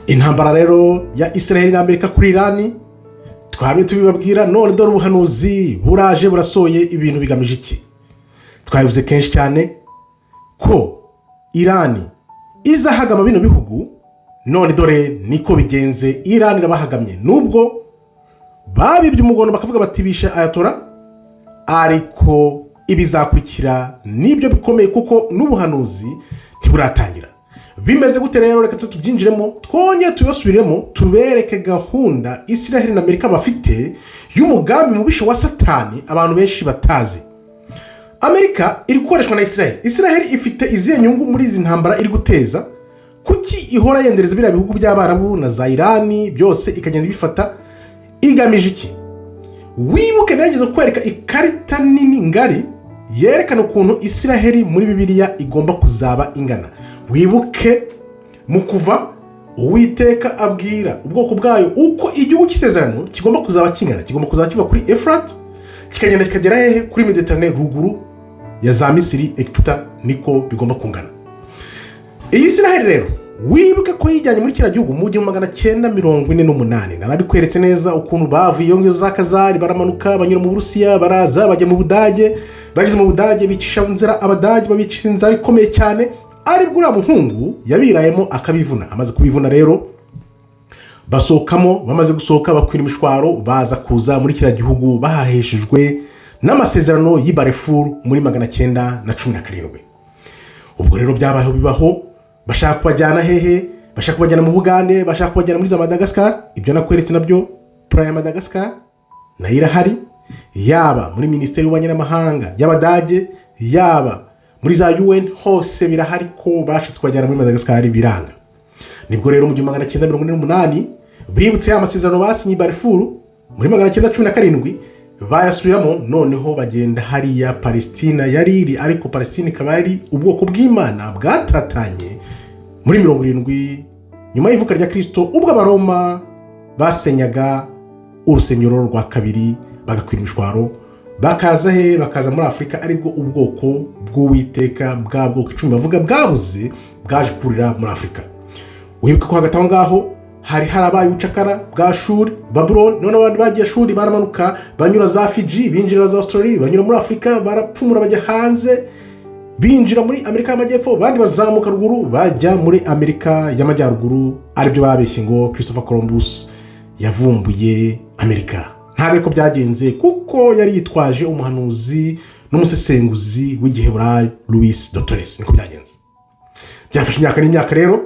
Intambara rero ya Israel na Amerika kuri Irani twamye tubibabwira, none dore ubuhanuzi buraje burasohoye. Ibintu bigamije iki? Twabivuze kenshi cyane ko Irani izahagama bino bihugu, none dore niko bigenze. Irani irabahagamye, nubwo babibye umugono bakavuga bati bishe Ayatollah, ariko ibizakurikira nibyo bikomeye, kuko n'ubuhanuzi ntiburatangira. Bimeze gute rero? Reka tubyinjiremo, twongere tubibasubiremo, tubereke gahunda Israel na Amerika bafite y'umugambi mubisha wa Satani abantu benshi batazi. Amerika iri gukoreshwa na Israel. Israel ifite izihe nyungu muri izi ntambara iri guteza? Kuki ihora yendereza biriya bihugu by'Abarabu na za Irani byose ikagenda ibifata? Igamije iki? Wibuke nageze kwereka ikarita nini ngari yerekana ukuntu Israel muri Bibiliya igomba kuzaba ingana. Wibuke mu Kuva, Uwiteka abwira ubwoko bwayo uko igihugu cy'isezerano kigomba kuzaba kingana. Kigomba kuzaba kiva kuri Efurati kikagenda kikagera hehe? Kuri Mediterane, ruguru ya za Misiri, Egiputa, niko bigomba kungana. Iyi Israel rero, wibuke ko yijyanye muri kiriya gihugu mu 1948. Narabikweretse neza ukuntu bavuye iyo ngiyo za Kazari, baramanuka banyura mu Burusiya, baraza bajya mu Budage. Bageze mu Budage bicisha inzara Abadage, babicisha inzara ikomeye cyane, aribwo uriya muhungu yabirayemo akabivuna. Amaze kubivuna rero basohokamo. Bamaze gusohoka bakwira imishwaro, baza kuza muri kiriya gihugu bahaheshejwe n'amasezerano y'i Balfour muri 917. Ubwo rero byabayeho bibaho, bashaka kubajyana hehe? Bashaka kubajyana mu Bugande, bashaka kubajyana muri za Madagascar. Ibyo nakweretse nabyo, plan ya Madagascar nayo irahari, yaba muri Minisiteri y'Ububanyi n'Amahanga y'Abadage, yaba muri za UN, hose birahari ko bashatse kubajyana muri Madagascar biranga. Nibwo rero mu 1948 bibutse ya masezerano basinye i Balfour muri 917, bayasubiramo. Noneho bagenda hariya Palesitina yari iri, ariko Palesitina ikaba yari ubwoko bw'Imana bwatatanye muri 70 nyuma y'ivuka rya Kirisito, ubwo Abaroma basenyaga urusengero rwa kabiri, bagakwira imishwaro, bakaza he? Bakaza muri Afurika. Aribwo ubwoko bw'Uwiteka, bwa bwoko 10 bavuga bwabuze, bwaje kurira muri Afurika. Wibuke ko hagati aho ngaho hari harabaye ubucakara bwa Shuri, Babuloni. None abandi bagiye Shuri baramanuka, banyura za Fiji, binjira za Australia, banyura muri Afurika, barapfumura bajya hanze, binjira muri Amerika y'Amajyepfo, abandi bazamuka ruguru bajya muri Amerika y'Amajyaruguru, aribyo babeshye ngo Christopher Columbus yavumbuye Amerika. Ntabwo ariko byagenze, kuko yari yitwaje umuhanuzi n'umusesenguzi w'Igiheburayi Louis de Torres. Niko byagenze. Byafashe imyaka n'imyaka rero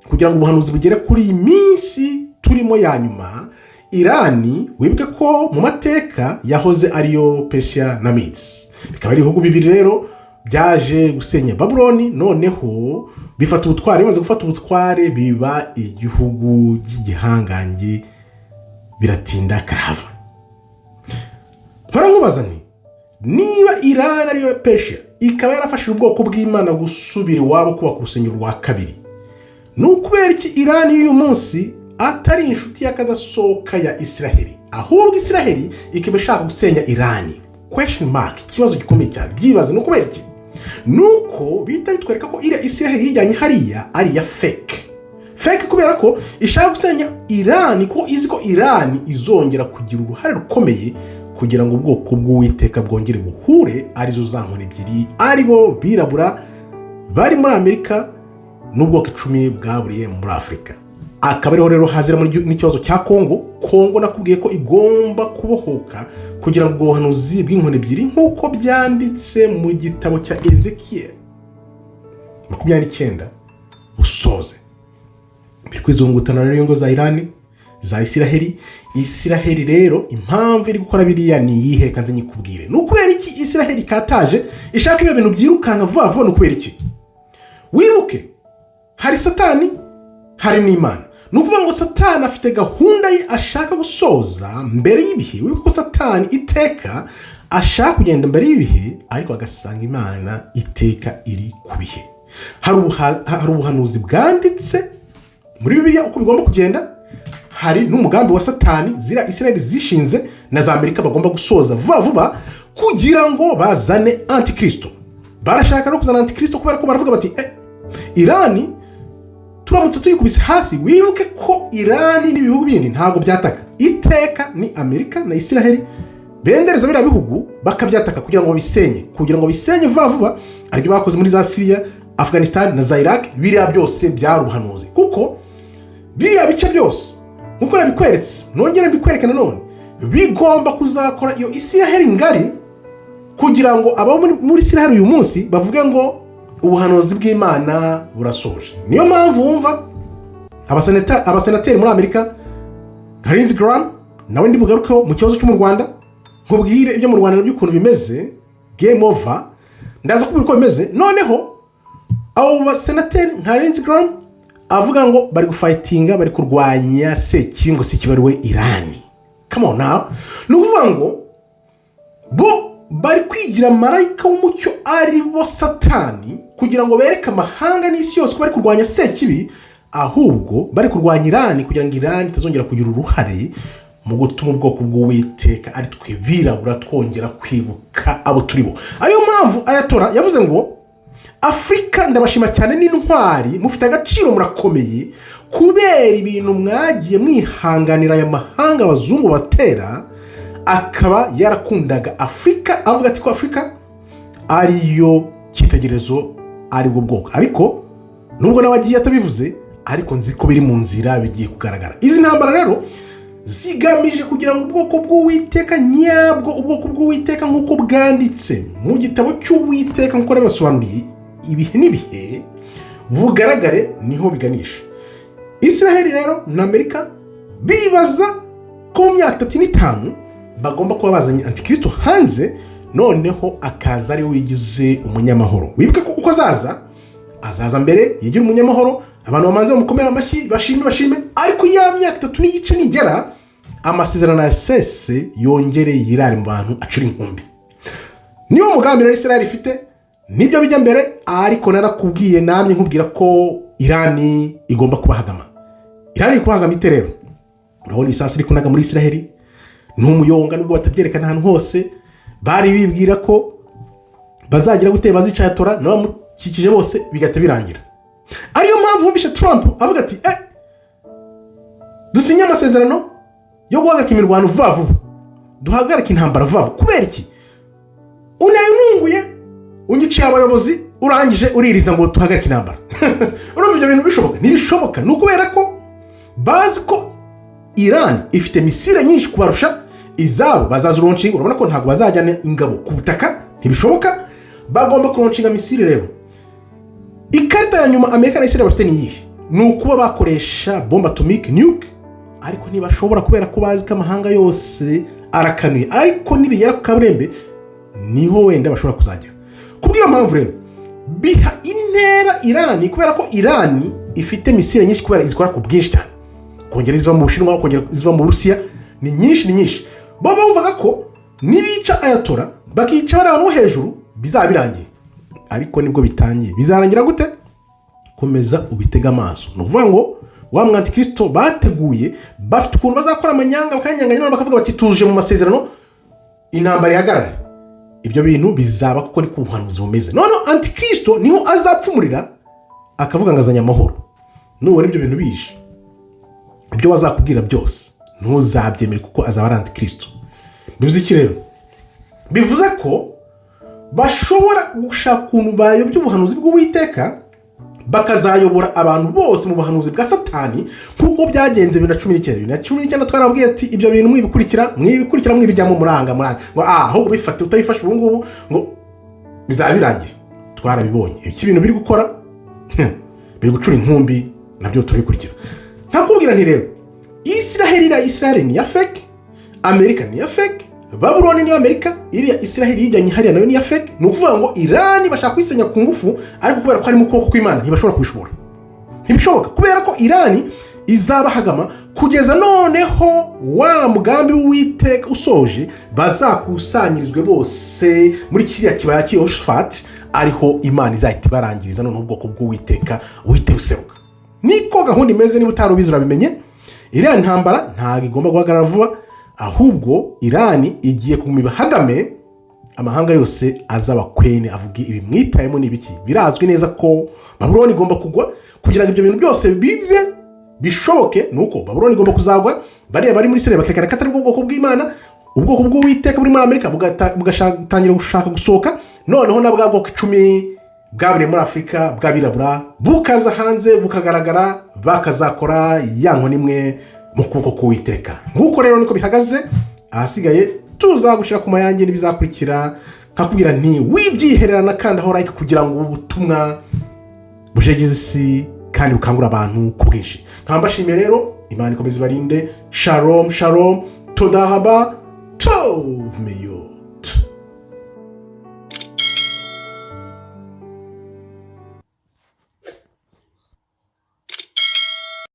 kugira ngo ubuhanuzi bugere kuri iyi minsi turimo ya nyuma. Irani, wibuke ko mu mateka yahoze ariyo Persia na Medes, bikaba ari ibihugu bibiri rero byaje gusenya Babuloni, noneho bifata ubutware. Bimaze gufata ubutware biba igihugu cy'igihangange, biratinda karahava. Mpora nkubaza nti: niba Irani ariyo Persia, ikaba yarafashije ubwoko bw'Imana gusubira iwabo kubaka urusengero rwa kabiri, ni ukubera iki Irani y'uyu munsi atari inshuti y'akadasohoka ya Israheli, ahubwo Israheli ikaba ishaka gusenya Irani? Question mark, ikibazo gikomeye cyane. Byibaze, ni ukubera iki? Ni uko bihita bitwereka ko iriya Israheli yijyanye hariya ari iya fake fake, kubera ko ishaka gusenya Irani, ko izi ko Irani izongera kugira uruhare rukomeye kugira ngo ubwoko bw'Uwiteka bwongere buhure, arizo za nkoni ebyiri, aribo birabura bari muri Amerika n'ubwoko 10 bwaburiye muri Afurika. Akaba ariho rero haziramo n'ikibazo cya Kongo. Kongo nakubwiye ko igomba kubohoka kugira ngo ubuhanuzi bw'inkoni ebyiri nk'uko byanditse mu gitabo cya Ezekiyeli 29 usoze. Biri kwizungutana rero ingo za Irani, za Isiraheli. Isiraheli rero impamvu iri gukora biriya ni iyihe? Reka nze nyikubwire. Ni ukubera iki Isiraheli ikataje ishaka ibyo bintu byirukanka vuba vuba? Ni ukubera iki? Wibuke hari Satani, hari n'Imana. Ni ukuvuga ngo Satani afite gahunda ye ashaka gusoza mbere y'ibihe. Wibuke ko Satani iteka ashaka kugenda mbere y'ibihe, ariko agasanga Imana iteka iri ku bihe. Hari ubuhanuzi bwanditse muri Bibiliya uko bigomba kugenda, hari n'umugambi wa Satani ziriya Israel zishinze na za Amerika bagomba gusoza vuba vuba kugira ngo bazane antikristo. Barashaka no kuzana antikristo kubera ko baravuga bati: "Irani Turamutse tuyikubise hasi, wibuke ko Irani n'ibihugu bindi ntabwo byataka. Iteka ni Amerika na Isiraheli bendereza biriya bihugu bakabyataka kugira ngo bisenye, kugira ngo bisenye vuba vuba. Aribyo bakoze muri za Siriya, Afghanistan na za Iraq. Biriya byose byari ubuhanuzi, kuko biriya bice byose, nkuko nabikweretse, nongere mbikwereke nanone, bigomba kuzakora iyo Isiraheli ngari, kugira ngo abo muri Isiraheli uyu munsi bavuge ngo ubuhanuzi bw'Imana burasoje. Niyo mpamvu wumva abasenateri muri Amerika nka Lindsey Graham, nawe ndi bugarukeho mu kibazo cyo mu Rwanda, nkubwire ibyo mu Rwanda nabyo ukuntu bimeze. Game over, ndaza kubwira uko bimeze. Noneho abo basenateri nka Lindsey Graham avuga ngo bari gufightinga, bari kurwanya Sekibi, ngo Sekibi ari we Irani. Come on now. Ni ukuvuga ngo bo bari kwigira marayika w'umucyo, ari bo Satani, kugira ngo bereke amahanga n'isi yose ko bari kurwanya Sekibi, ahubwo bari kurwanya Irani, kugira ngo Irani itazongera kugira uruhare mu gutuma ubwoko bw'Uwiteka, ari twe birabura, twongera kwibuka abo turi bo. Ariyo mpamvu Ayatollah yavuze ngo: "Afurika, ndabashima cyane, n'intwari, mufite agaciro, murakomeye, kubera ibintu mwagiye mwihanganira aya mahanga abazungu batera." Akaba yarakundaga Afurika, avuga ati ko Afurika ariyo cyitegererezo, aribwo bwoko. Ariko nubwo nawe agiye atabivuze, ariko nzi ko biri mu nzira, bigiye kugaragara. Izi ntambara rero zigamije kugira ngo ubwoko bw'Uwiteka nyabwo, ubwoko bw'Uwiteka nk'uko bwanditse mu gitabo cy'Uwiteka, nk'uko nabibasobanuriye ibihe n'ibihe, bugaragare. Niho biganisha. Israheli rero na Amerika bibaza ko mu myaka 35 bagomba kuba bazanye Antikristo hanze, noneho akaza ari we wigize umunyamahoro. Wibuke ko uko azaza, azaza mbere yigira umunyamahoro, abantu bamanza bamukomera amashyi, bashime bashime, ariko ya myaka 3.5 nigera, amasezerano ya sese yongere yirare mu bantu, acura inkumbi. Niwo mugambi rero Israel ifite, nibyo bijya mbere. Ariko narakubwiye, namye nkubwira ko Irani igomba kubahagama. Irani iri kubahagama ite rero? Urabona ibisasu iri kunaga muri Israel ni umuyonga, nubwo batabyerekana ahantu hose. Bari bibwira ko bazagira gute, bazica Ayatollah n'abamukikije bose, bigahita birangira. Ariyo mpamvu wumvishe Trump avuga ati: "Dusinye amasezerano yo guhagarika imirwano vuba vuba, duhagarike intambara vuba vuba." Kubera iki? Unaye untunguye, unyiciye abayobozi, urangije uririza ngo duhagarike intambara. Urumva ibyo bintu bishoboka? Ntibishoboka. Ni ukubera ko bazi ko Irani ifite missile nyinshi kubarusha izabo bazazilaunchinga. Urabona ko ntabwo bazajyana ingabo ku butaka, ntibishoboka, bagomba kulaunchinga missile. Rero ikarita ya nyuma Amerika na Israel bafite ni iyihe? Ni ukuba bakoresha bombe atomique, nuke, ariko ntibashobora, kubera ko bazi ko amahanga yose arakanuye. Ariko nibigera ku kaburembe, niho wenda bashobora kuzagera. Ku bw'iyo mpamvu rero biha intera Irani, kubera ko Irani ifite missile nyinshi, kubera izikora ku bwinshi cyane, kongera iziva mu Bushinwa, kongera iziva mu Burusiya, ni nyinshi, ni nyinshi. Bo bumvaga ko nibica Ayatollah, bakica bariya bantu bo hejuru, bizaba birangiye. Ariko nibwo bitangiye. Bizarangira gute? Komeza ubitege amaso. Ni ukuvuga ngo wa mwantikirisito bateguye, bafite ukuntu bazakora amanyanga, bakanyanganya, noneho bakavuga bati: "Tuje mu masezerano, intambara ihagarare." Ibyo bintu bizaba kuko niko ubuhanuzi bumeze. Noneho Antikirisito niho azapfumurira, akavuga ngo azanye amahoro. Nubona ibyo bintu bije, ibyo bazakubwira byose ntuzabyemere, kuko azaba ari Antikirisito. Bivuze iki rero? Bivuze ko bashobora gushaka ukuntu bayobya ubuhanuzi bw'Uwiteka, bakazayobora abantu bose mu buhanuzi bwa Satani, nk'uko byagenze 2019. 2019 twarababwiye ati: "Ibyo bintu mwibikurikira, mwibikurikira, mwibijyamo, muranga muranga ngo ahubwo bifate utabifashe ubu ngubu ngo bizaba birangiye." Twarabibonye iki bintu biri gukora, biri gucura inkumbi, nabyo turabikurikira. Ntakubwira nti rero Israheli, iriya Israheli ni iya fake, Amerika ni iya fake, Babuloni niyo Amerika, iriya Israheli yijyanye hariya nayo ni iya fake. Ni ukuvuga ngo Irani bashaka kuyisenya ku ngufu, ariko kubera ko harimo ukuboko kw'Imana ntibashobora kubishobora, ntibishoboka, kubera ko Irani izabahagama kugeza noneho wa mugambi w'Uwiteka usoje, bazakusanyirizwe bose muri kiriya kibaya cy'Iyoshafati, ariho Imana izahita ibarangiriza, noneho ubwoko bw'Uwiteka buhite buseruka. Niko gahunda imeze. Niba utari ubizi, urabimenye. Iriya ntambara ntabwo igomba guhagarara vuba, ahubwo Irani igiye kuguma ibahagame, amahanga yose azaba kwene avuge ibi mwitayemo ni ibiki. Birazwi neza ko Babuloni igomba kugwa. Kugira ngo ibyo bintu byose bibe bishoboke, ni uko Babuloni igomba kuzagwa, bariya bari muri Isirayeli bakerekana ko atari bwo bwoko bw'Imana, ubwoko bw'Uwiteka buri muri Amerika bugatangira gushaka gusohoka, noneho na bwa bwoko 10 bwaburiye muri Afurika bw'abirabura bukaza hanze bukagaragara, bakazakora ya nkoni imwe mu kuboko k'Uwiteka. Nk'uko rero niko bihagaze. Ahasigaye tuzagushyira ku mayange n'ibizakurikira. Nkakubwira nti wibyihererana, kandi aho like kugira ngo ubu butumwa bujegeze isi kandi bukangura abantu ku bwinshi. Nkaba mbashimiye rero, Imana ikomeze ibarinde. Shalom shalom, toda raba, tov meyod.